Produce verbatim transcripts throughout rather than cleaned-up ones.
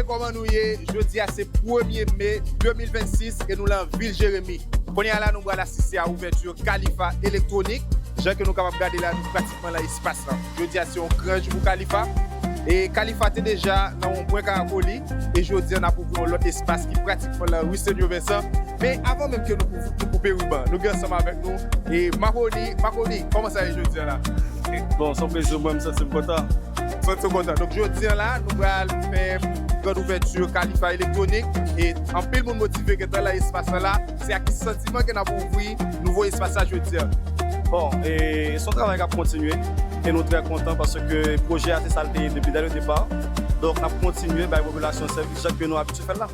Kòman nou ye? Jodi a se premye me de mil vennsis e nou la nan vil Jeremi. Kounye a la nou pral asiste a ouvèti Khalifa Electronic. Jan ke nou kapab gade la, nou pratikman nan espas lan. Jodi a se yon gran jou pou Khalifa. E Khalifa te deja nan yon pwen Karako li. E jodi a n ap ouvri yon lòt espas ki pratikman nan ri Senyo Vensan. Men avan menm ke nou, nou koupe riban, nou gen ansanm avèk nou e Makoni. Makoni, kòman sa ye jodi a la? Bon, se yon plezi, mwen, m santi m kontan. Santi w kontan. Donk, jodi a la, nou pral fè grand ouvèti Khalifa Electronic. E anpil moun motive gentan nan espas la. Se ak ki santiman ke n ap ouvri nouvo espas la jodi a? Bon, e se yon travay k ap kontinye. E nou trè kontan paske pwojè a se sa l te ye depi dès le départ. Donk, n ap kontinye bay popilasyon sèvis jan ke nou abitye fè l la.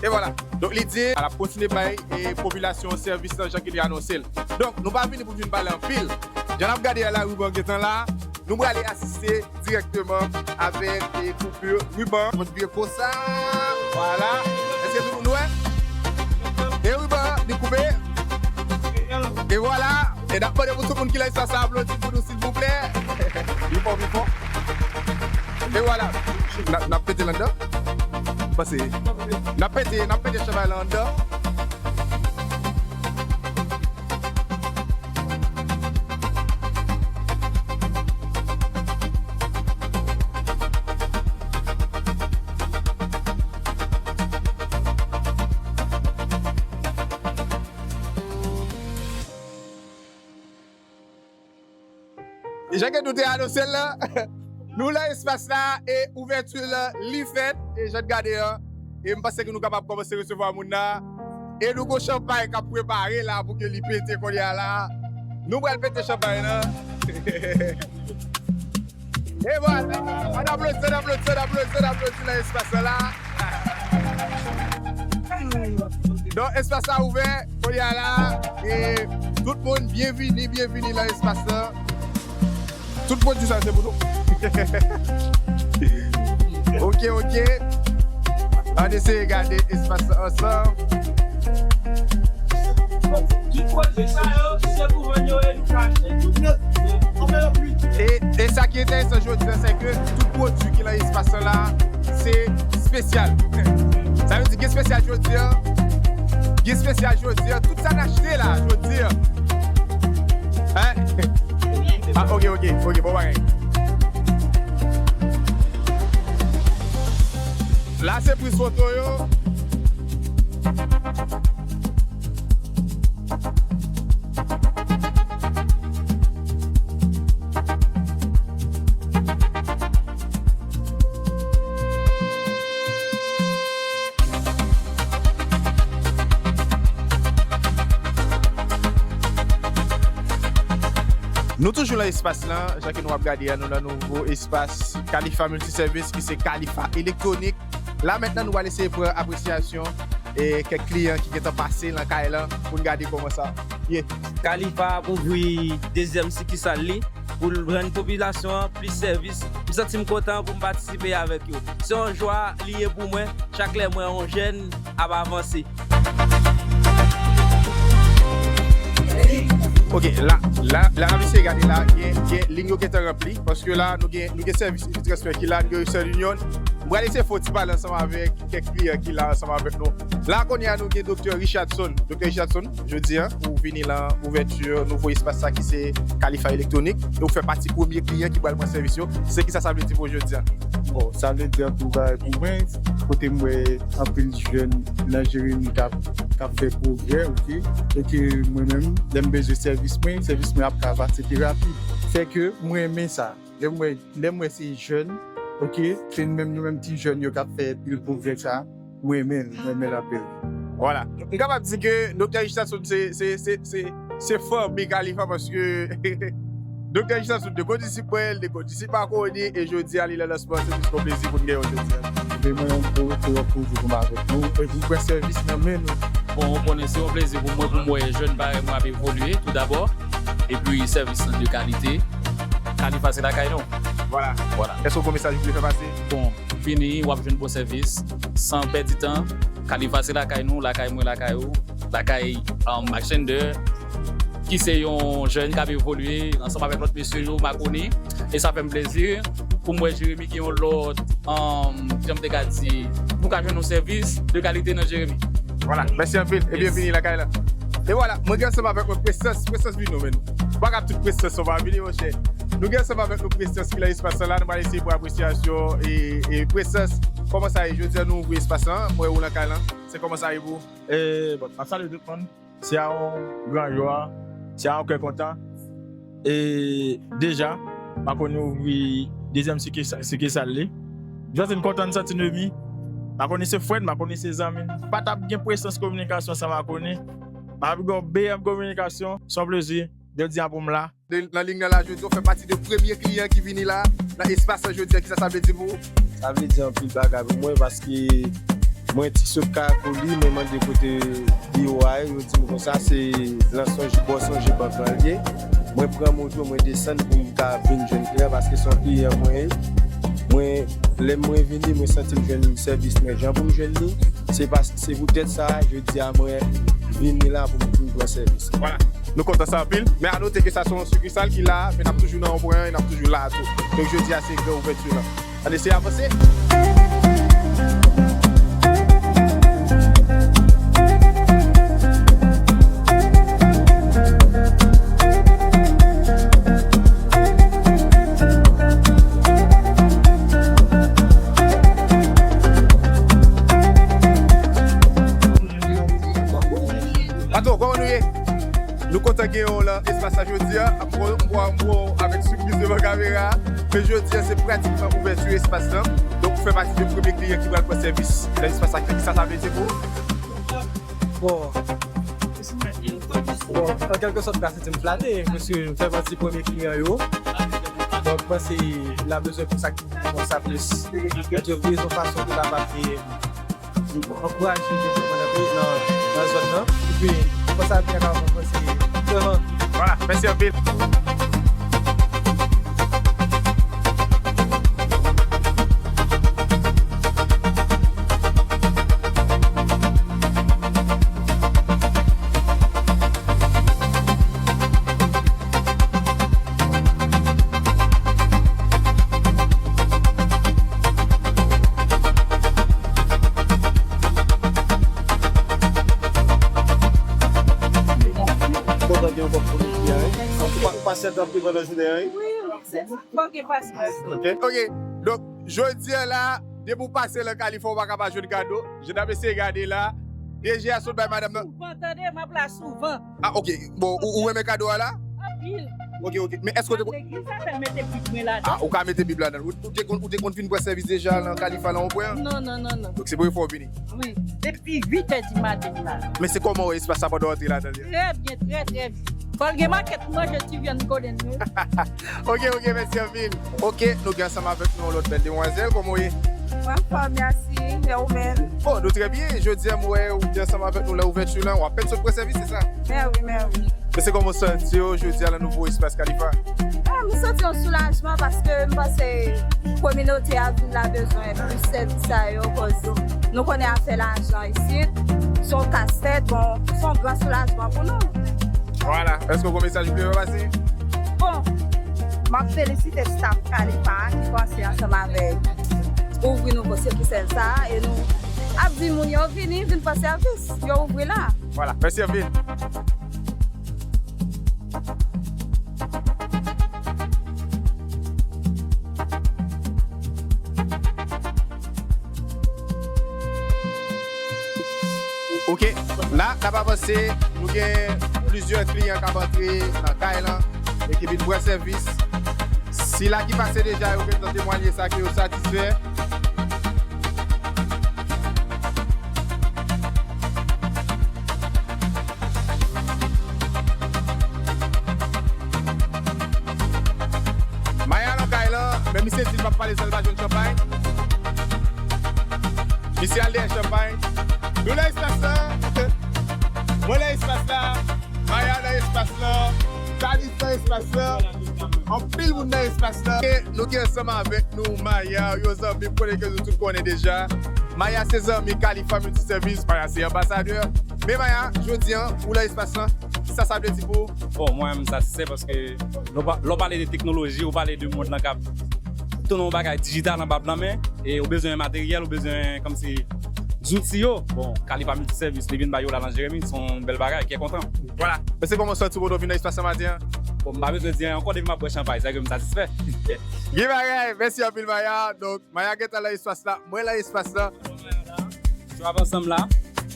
E vwala. Donk, li di, l ap kontinye bay e popilasyon sèvis lan jan ke li anonse l. Donk, nou pa vini pou vin pale anpil. Jan n ap gade a la, riban gentan la. Nou prale asiste dirèkteman avèk e koupe riban. Mwen byen konsa. Vwala. Èske tout moun wè? E riban, li koupe. E vwala. E n ap mande pou tout moun ki nan espas la aplodi pou nou, silvouplè. Pi fò, pi fò. E vwala. N ap, n ap pete l anndan. Pase. N ap pete, n ap pete chanpay la anndan. Jan ke nou te anonse l la, nou nan espas la e ouvèti lan li fèt. E jan n gade an, e m panse ke nou kapab kòmanse resevwa moun nan. E nou gon chanpay k ap prepare la pou ke li pete kounye a la. Nou pral pete chanpay lan. E vwala, ann aplodi, ann aplodi, ann aplodi, ann aplodi nan espas lan la. Donk, espas la ouvè, kounye a la, e tout moun, byenvini, byenvini nan espas lan. Tout pwodui sa se pou nou. Ok, ok. Ann eseye gade espas lan ansanm. Tout pwodui sa yo, se pou vann yo e nou ka achte. E, e sa ki enteresan jodi a, se ke tout pwodui ki nan espas lan la, se espesyal. Sa vle di gen espesyal jodi a, gen espesyal jodi a, tout sa n achte la, jodi a. Hein? Ah, ok, ok, ok, bon bagay. La, se priz foto yo. Nou toujou nan espas lan, jan ke nou ap gade a, nou nan nouvo espas Khalifa Multiservice, ki se Khalifa Electronic. La mentnan, nou pral eseye pran apresyasyon e kèk kliyan ki gentan pase nan kay lan pou n gade kòman sa ye. Khalifa ap ouvri dezyèm sikisal li pou l rann popilasyon an plis sèvis. M santi m kontan pou m patisipe avèk yo. Se yon jwa li ye pou mwen, chak lè m wè yon jèn ap avanse. Ok, la, la, la, n ap eseye gade la, gen, gen, liy yo gentan ranpli, paske la, nou gen, nou gen sèvis Unitransfer ki la, nou gen Western Union. M pral eseye fè yon ti pale ansanm avèk kèk kliyan ki la ansanm avèk nou. La, kounye a, nou gen Doktè Richardson. Doktè Richardson, jodi a, ou vini lan ouvèti nouvo espas sa ki se Khalifa Electronic, e ou fè pati premye kliyan ki pral pran sèvis yo. Se kisa sa vle di pou ou jodi a? Bon, sa vle di anpil bagay pou mwen, kote m wè anpil jèn nan Jeremi k ap, k ap fè pwogrè, ok? E ke mwen menm, lè m bezwen sèvis mwen, sèvis mwen ap ka pase pi rapid. Fè ke mwen renmen sa. Lè m wè, lè m wè se jèn, ok, se nou menm, nou menm ti jèn yo k ap fè pil pwogrè sa, mwen renmen l, mwen renmen l anpil. Vwala. M kapab di ke Doktè Richardson se, se, se, se, se fanmi Khalifa paske Doktè Richardson te kondisip mwen, li te kondisip Makoni, e jodi a li nan lansman, se jis yon plezi pou n gen yo jodi a. Mwen menm, pou, pou, pou, pou m avèk nou, e pou pran sèvis nan men nou. Bon, ou konnen se yon plezi pou mwen, pou m wè jèn parèy mwen ap evolye, tou dabò, epi sèvis lan de kalite. Khalifa se lakay nou. Vwala. Vwala. Èske w gen mesaj ou vle fè pase? Bon, vini, w ap jwenn bon sèvis, san pèdi tan. Khalifa se lakay nou, lakay mwen, lakay ou, lakay, um, Maxender, ki se yon jèn k ap evolye ansanm avèk lòt mesye yo, Makoni, e sa fè m plezi. pou m wè Jeremi gen yon lòt, um, jan m te ka di, pou m ka jwenn yon sèvis de kalite nan Jeremi. Vwala, mèsi anpil e byenvini lakay la. E vwala, mwen gen ansanm avèk mwen Prestans, Prestans vin non men. Ou pa ka ap tout Prestans, ou pa vini monchè. Nou gen ansanm avèk nou Prestans ki nan espas la, nou pral eseye pran apresyasyon e, e Prestans, kòman sa ye? Jodi a nou ouvri espas la, mwen ou lakay la. Se kòman sa ye pou ou? E, bon, m ap salye tout moun. Se a yon gran jwa, se a yon kè kontan. E deja, Makoni ouvri dezyèm sikisa-, sikisal li. M santi m kontan, m santi m emi. Makoni se frè m, Makoni se zanmi m. Pa t ap gen Prestans kominikasyon san Makoni. M ap gen yon beyèm kominikasyon, se yon plezi. Jodi a pou m la. De, nan liy nan la jodi, ou fè pati de premye kliyan ki vini la, nan espas la jodi a. Kisa sa vle di pou ou? Sa vle di anpil bagay pou mwen, paske mwen ti sot Kakoli, mwen mande kote biwo a ye, yo di m konsa se nan Sonje, bò Sonje Bank lan l ye. Mwen pran moto, mwen desann pou m ka vin jwenn kliyan, paske se yon kliyan mwen ye. Mwen, lè mwen vini, mwen santi m jwenn sèvis mwen jan pou m jwenn li. Se pa, se poutèt sa, jodi a mwen vini la pou m vin pran sèvis. Vwala. Nou kontan sa anpil, men a note ke sa se yon sikisal ki la, men n ap toujou nan yon pwen an e n ap toujou la tou. Donk jodi a se gran ouvèti la. Ann eseye avanse. Patwon, kòman nou ye? Nou kontan gen w lan espas la jodi a. M wè w avèk sipriz devan kamera. Men jodi a, se pratikman ouvèti espas lan. Donk, ou fè pati de premye kliyan ki pral pran sèvis nan espas la. Kisa sa vle di pou ou? Bon. Bon, an kèlke sòt, m ka santi m flate, paske m fè pati premye kliyan yo. Donk, m panse la bezwen pou sa ki konsa plis. Antrepriz, yon fason pou kapab ankouraje devlopman nan peyi, nan, nan zòn nan. Epi, konsa, peyi a ka avanse devan. Vwala, mèsi anpil. Kontan gen yon kòb pou li, wi. Ou pa, ou pa sèt anpil pandan jounen an, wi. Wi, se bon gen pasyans. Ok. Ok. Donk, jodi a la, depi w pase lan Kalifò, ou pa ka pa jwenn kado. Jan n ap eseye gade la, D G a sot bay madanm nan. Souvan, tande, m ap la souvan. Ah, ok. Bon, ou, ou renmen kado a la? Anpil. Ok, ok. Men èske w te... Legliz la fè m mete Bib mwen ladan. Ah, ou ka mete Bib ladan. Ou, ou te konn, ou te konn fin pran sèvis deja lan Kalifò, lan yon pwen? Non, non, non, non. Donk, se premye fwa w vini? Wi. Depi uit è di maten m la. Men se kòman w wè espas la pandan w antre ladan l? Trè byen, trè, trè byen. Fò l gen makèt manje ti vyann konnen nou. Ok, ok, mèsi anpil. Ok, nou gen ansanm avèk nou yon lòt bèl demwazèl. Kòman w ye? Mwen anfòm, mèsi. E ou menm? Bon, nou trè byen. Jodi a, m wè ou te ansanm avèk nou lè ouvèti lan. W apèn sot pran sèvis, se sa? Mèwi, mèwi. Men se kòman w santi w jodi a lan nouvo espas Kalifò? Ah, m santi yon soulajman paske m panse kominote a vin la bezwen plis sèvis sa yo, koz nou konnen afè lajan isit se yon kastèt, bon, se yon gran soulajman pou nou. Vwala. Èske w gen mesaj pou yo pase? Bon, m ap felisite staf Kalifò a ki panse ansanm avèk ouvri nouvo sikisal sa a e nou ap di moun yo vini, vin pran sèvis, yo ouvri la. Vwala, mèsi anpil. Ok, la, n ap avanse. Nou gen plizyè kliyan k ap antre nan kay lan e ki vin pran sèvis. Sila ki pase deja, yo gentan temwanye sa ke yo satisfè. Maya nan kay lan, men misye di l p ap pale san l pa jwenn chanpay. Misye al dèyè chanpay. Nou nan espas la. Mwen nan espas la. Maya nan espas la. Talis nan espas la. Anpil moun nan espas la. E nou gen ansanm avèk nou Maya, yon zanmi m konnen ke nou tout konnen deja. Maya se zanmi Kalifò Miltisèvis. Maya se anbasadè. Men Maya, jodi a, ou nan espas la. Kisa sa vle di pou ou? Bon, mwen menm, sa se paske lè w pa-, lè w pale de teknoloji, ou pale de mond lan k ap tounen yon bagay dijital anba plan men, e ou bezwen materyèl, ou bezwen kòmsi zouti yo. Bon, Khalifa Multiservice, li vin ba yo la nan Jeremi, se yon bèl bagay, kè kontan. Vwala. Mesye, kòman w santi w kote w vin nan espas la maten an? Bon, m pa bezwen di anyen ankò, depi m ap bwè chanpay, sa ke m satisfè. Gen bagay, mèsi anpil, Maya. Donk, Maya gentan nan espas la, mwen nan espas la. Jwa ansanm la,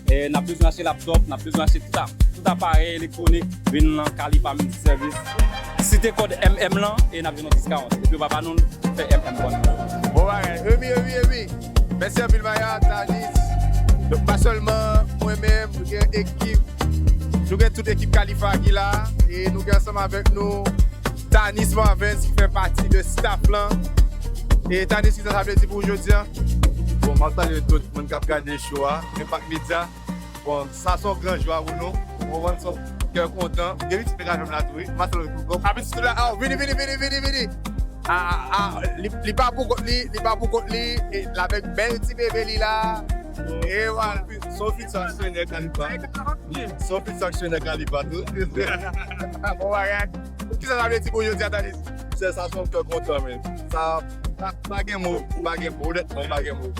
e n ap bezwen achte laptop, n ap bezwen achte tout, tout aparèy elektwonik, vin nan Khalifa Multiservice. Site kòd M M lan e n ap jwenn yon discount. Epi w pa ba nou fè M M kòd. Bon bagay. Emi, Emi, Emi. Mèsi anpil, Maya, Tanis. Donk, pa sèlman mwen menm, nou gen ekip, nou gen tout ekip Khalifa ki la, e nou gen ansanm avèk nou Tanis Marvens ki fè pati de staff lan. E Tanis, kisa sa vle di pou ou jodi a? Bon, m ap salye tout moun k ap gade show a, Impact Media. Bon, sa se yon gran jwa pou nou. Ou konprann, se yon kè kontan. Gen pitit mwen k ap jwenn la tou, wi. M ap salye tout kòb. A, pitit la, oh, vini, vini, vini, vini, vini. A, a, a, li, li pa pou kont li, li pa pa pou kont li. E l avèk bèl ti bebe li la. E vwala. Se yon fitis aksyonè Khalifa. Se yon fitis aksyonè Khalifa tou. Bon bagay. Kisa sa vle di pou jodi a, Tanis? Se sa, se yon kè kontan, men. Sa, pa, pa gen mo, ou pa gen mo, onètman, ou pa gen mo.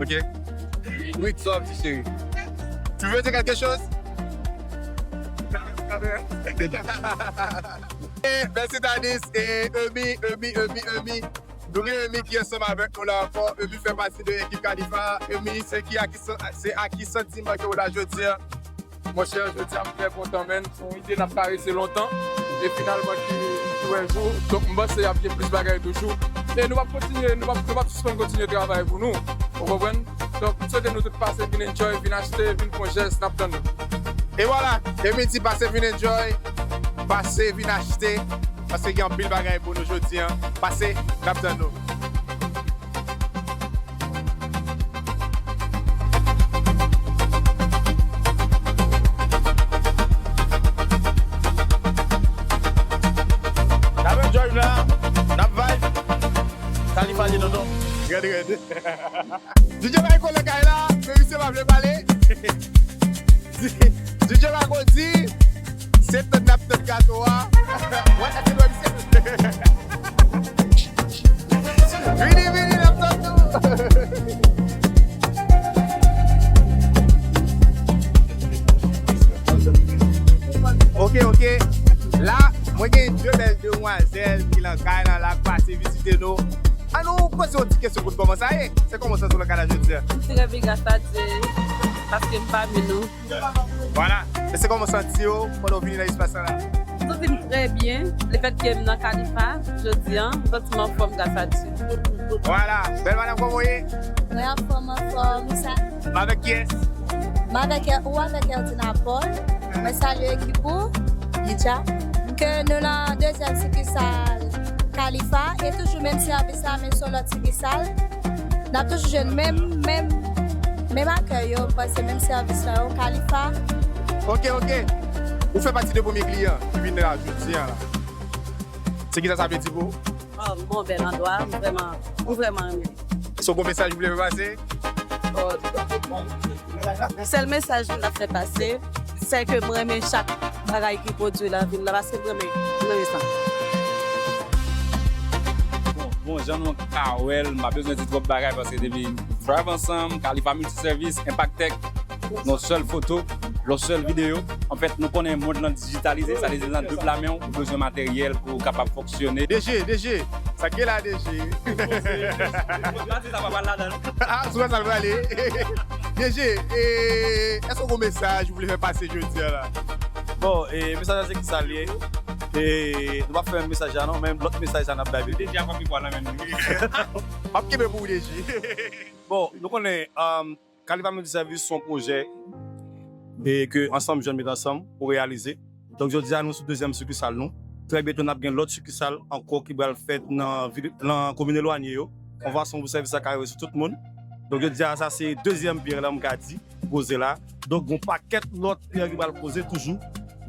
Ok? Wi, sa w ap di, cheri? Tu veux dire quelque chose? Eh, mèsi, Tanis. E Emi, Emi, Emi, Emi. Nou gen Emi ki ansanm avèk nou la ankò. Emi fè pati de ekip Khalifa. Emi, se ki, a ki san-, se a ki santiman ke w la jodi a? Monchè, jodi a m trè kontan, menn. Se yon ide n ap karese lontan. E finalman ki, ki wè jou. Donk, m panse y ap gen plis bagay toujou. E nou p ap kontinye, nou p ap, nou p ap sispann kontinye travay pou nou. Ou konprann? Donk, m swete nou tout pase, vin enjoy, vin achte, vin pran jès, n ap tann nou. E vwala, Emi di pase vin enjoy, pase vin achte, paske gen anpil bagay pou nou jodi a. Pase, n ap tann nou. N ap enjoy la, n ap vibe. Khalifa li tonton. Rèd, rèd. D J Michael nan kay la, men misye pa vle pale. D J Michael di, se tann n ap tann gato a. Wè, sa se dwe misye. Vini, vini, n ap tann nou. Ok, ok. La, mwen gen de bèl demwazèl ki nan kay la, la k pase vizite nou. An nou poze yon ti kesyon pou n kòmanse. Se kòman w santi w nan kay la jodi a? M trè byen, gras a Dye, paske m pami nou. Vwala. Mesye, kòman w santi w pandan w vini nan espas sa la? M santi m trè byen. Lefètke m nan Khalifa jodi a, m santi m anfòm, gras a Dye. Vwala. Bèl madanm, kòman w ye? Mwen anfòm, anfòm. Sa. M avèk kiyès? M avèk, ou avèk Erdina Paul. Mwen salye ekip ou, Lydia. Ke nou nan dezyèm sikisal Khalifa, e toujou menm sèvis la, men sou lòt sikisal. N ap toujou jwenn menm, menm, menm akèy yo, paske menm sèvis la yo, Khalifa. Ok, ok. Ou fè pati de premye kliyan ki vin la jodi a la. Se kisa sa vle di pou ou? Oh, bon, bèl andwa, m vrèman, m vrèman renmen. Èske w gen mesaj ou vle fè pase? Oh, sèl mesaj m ap fè pase, se ke m renmen chak bagay ki pwodui nan vil la, paske m renmen, m renmen sa. Bon, bon, jan nou ka wè l, m pa bezwen di twòp bagay, paske depi Drive Ansanm, Khalifa Multiservice, Impact Tech, yon sèl foto, yon sèl videyo. Anfèt, nou konnen mond lan dijitalize, sa vle di nan de pla men w, ou bezwen materyèl pou w kapab fonksyone. D J, D J, sa k gen la, D J? Pati sa pa pral ladan, non? Ah, sou sa l prale. D J, e, èske w gen mesaj ou vle fè pase jodi a la? Bon, e, mesaj la se ki sa l ye. E, nou p ap fè menm mesaj la, non, men lòt mesaj sa n ap bay. D J a pran mikwo a nan men nou. M ap kenbe pou ou, D J. Bon, nou konnen, um, Khalifa Multiservice se yon pwojè e ke Ansanm Jèn met ansanm pou reyalize. Donk, jodi a, nou sou dezyèm sikisal nou. Trè byento, n ap gen lòt sikisal ankò ki pral fèt nan vil, nan komin elwanye yo. Yon fason pou sèvis la ka rive sou tout moun. Donk, jodi a, sa se dezyèm pyè la, m ka di, poze la. Donk, gen yon pakèt lòt pyè ki pral poze toujou.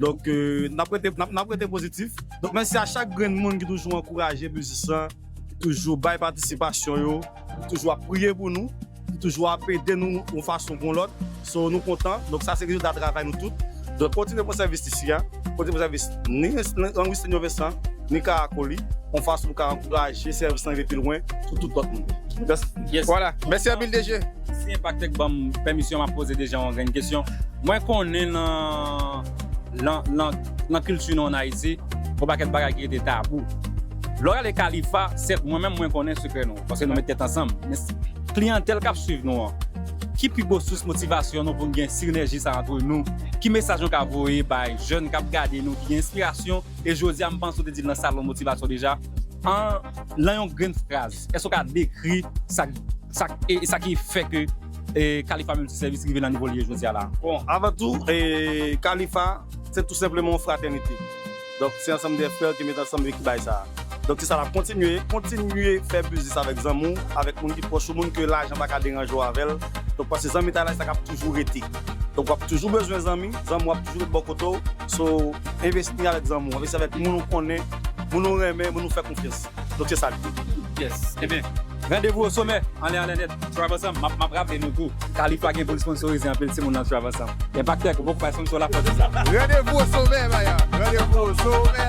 Donk, euh, n ap rete, n ap, n ap rete pozitif. Donk, mèsi a chak grenn moun ki toujou ankouraje biznis lan, ki toujou bay patisipasyon yo, ki toujou ap priye pou nou, ki toujou ap ede nou yon fason pou yon lòt. So, nou kontan. Donk, sa se rezilta travay nou tout. Donk, kontinye pran sèvis isi a. Kontinye pran sèvis ni, ni, ni Westin Vincent, ni Karako li, yon fason pou ka ankouraje sèvis lan rive pi lwen sou tout lòt moun. Mèsi. Yes. Vwala. Mèsi anpil, D G. Si Impact Tech ban m pèmisyon, m ap poze D G yon grenn kesyon. Mwen konnen nan, nan, nan, nan kilti nou ann Ayiti, gon pakèt bagay ki rete tabou. Lè w gade Khalifa, sèt, mwen menm, mwen konnen sekrè nou, paske nou met tèt ansanm. Men s-, kliyantèl k ap swiv nou an, ki pi gwo sous motivasyon nou pou n gen sinèji sa antre nou? Ki mesaj nou ka voye bay jèn k ap gade nou, ki gen enspirasyon? E jodi a, m panse w te di l nan salon motivasyon deja. An, nan yon grenn fraz, èske w ka dekri sa, sa, e, e sa ki fè ke, e, Khalifa Multiservice rive nan nivo l ye jodi a la? Bon, avan tou, e, Khalifa, se tou senpleman yon fratènite. Donk, se ansanm de frè ki met ansanm epi ki bay sa. Donk, se sa l ap kontinye, kontinye fè biznis avèk zanmi w, avèk moun ki pwòch ou, moun ke lajan pa ka deranje w avè l. Donk, paske zanmitay la, se sa k ap toujou rete. Donk, w ap toujou bezwen zanmi, zanmi w ap toujou ret bò kote w. So, envesti avèk zanmi w, envesti avèk moun ou konnen, moun ou renmen, moun ou fè konfyans. Donk, se sa l ye. Yes. Ebyen, randevou o somè, anlè, anlè nèt. Trav ansanm, m ap, m ap raple nou tou, Khalifa gen pou l sponsorize anpil timoun nan Trav ansanm. Impact Tech, ou poko bay sponsor la fò de sa. Randevou o somè, Maya. Randevou o somè.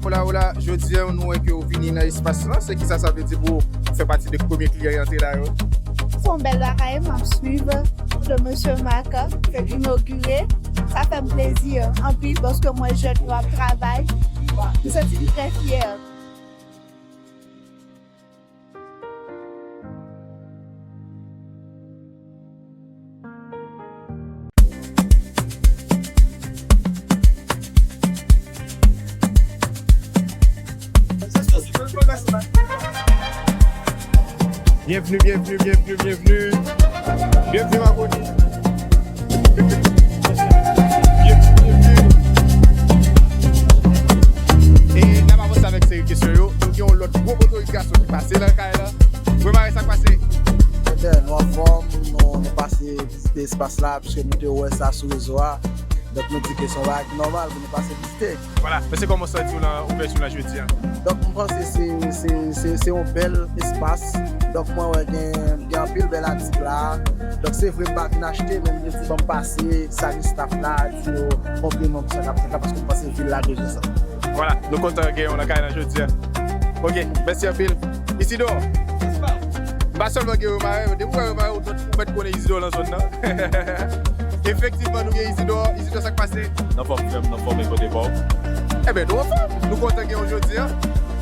Hola, hola, jodi a nou wè ke w vini nan espas lan, se kisa sa vle di pou w fè pati de premye kliyan ki antre la yo? Se yon bèl bagay, m ap swiv de mesye Marc fèk inogire, sa fè m plezi anpil paske mwen jèn, m ap travay, m santi m trè fyè. Byenvni, byenvni, byenvni, byenvni. Byenvni, Makoni. Byenvni, byenvni. E n ap avanse avèk seri kesyon yo. Nou gen yon lòt gwo motoris gason ki pase nan kay la. Premare sa k pase. Ebyen, nou anfòm, nou, nou pase vizite espas la, piske nou te wè sa sou rezo a. Donk, nou di ke se yon bagay ki nòmal pou nou pase vizite. Vwala, mesye, kòman w santi w nan ouvèti la jodi a? Donk, m panse se, se, se, se yon bèl espas. Donk, mwen wè gen, gen anpil bèl atik la. Donk, se vre m pa vin achte, men m vin di ban m pase, salye staf la, di yo konpliman pou sa k ap fèt la, paske m panse vil la bezwen sa. Vwala, nou kontan gen w nan kay la jodi a. Ok, mèsi anpil. Isidor, m pa sèlman gen remare, men depi w wè remare, ou, ou mèt konnen Isidor nan zòn nan. Efektivman, nou gen Isidor. Isidor, sa k pase? N anfòm frè m, n anfòm, e kote pa w? Ebyen, nou anfòm. Nou kontan gen w jodi a.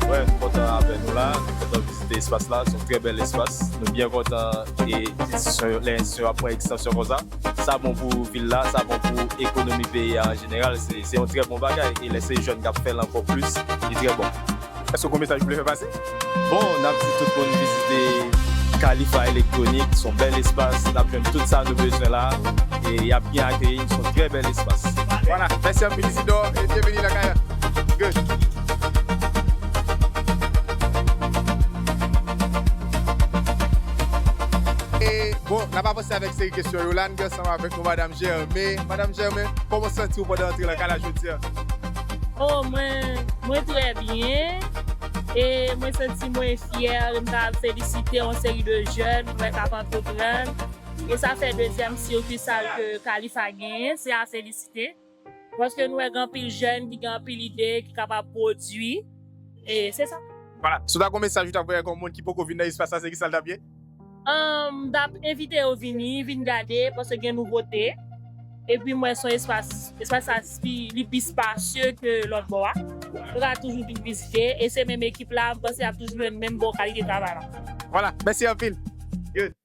Wi, nou kontan avè nou la. Nou kontan vizite espas la. Se yon trè bèl espas. Nou byen kontan e enstitisyon yo, lè enstitisyon yo ap pran egzansyon konsa. Sa bon pou vil la, sa bon pou ekonomi peyi a an jeneral. Se, se yon trè bon bagay. E lè se jèn k ap fè l ankò plis, li trè bon. Èske w gen mesaj ou vle fè pase? Bon, n ap di tout moun vizite Khalifa Electronic, se yon bèl espas, n ap jwenn tout sa nou bezwen la, e y ap byen akeyi n, se yon trè bèl espas. Vwala, mèsi anpil Isidor, e byenveni lakay la. Good. E bon, n ap avanse avèk seri kesyon yo la, n gen ansanm avèk nou Madanm Germain. Madanm Germain, kòman w santi w pandan w antre lakay la jodi a? Oh, mwen, mwen trè byen. E mwen santi mwen fyè. M ta felisite yon seri de jèn mwen k ap antreprann. E sa fè dezyèm sikilti ke Khalifa genyen. Se a felisite. Paske nou wè gen anpil jèn ki gen anpil ide, ki kapab pwodui. E se sa. Vwala. Si w ta gon mesaj ou ta voye ak yon moun ki poko vin nan espas la, se kisa l t ap ye? Ahn, m t ap envite yo vini, vin gade, paske gen nouvote. Epi m wè se yon espas, espas sa pi, li pi spasye ke lòt bò a. Yo ka toujou vin vizite, e se menm ekip la, m panse y ap toujou jwenn menm bon kalite travay la. Vwala, mèsi anpil. Good.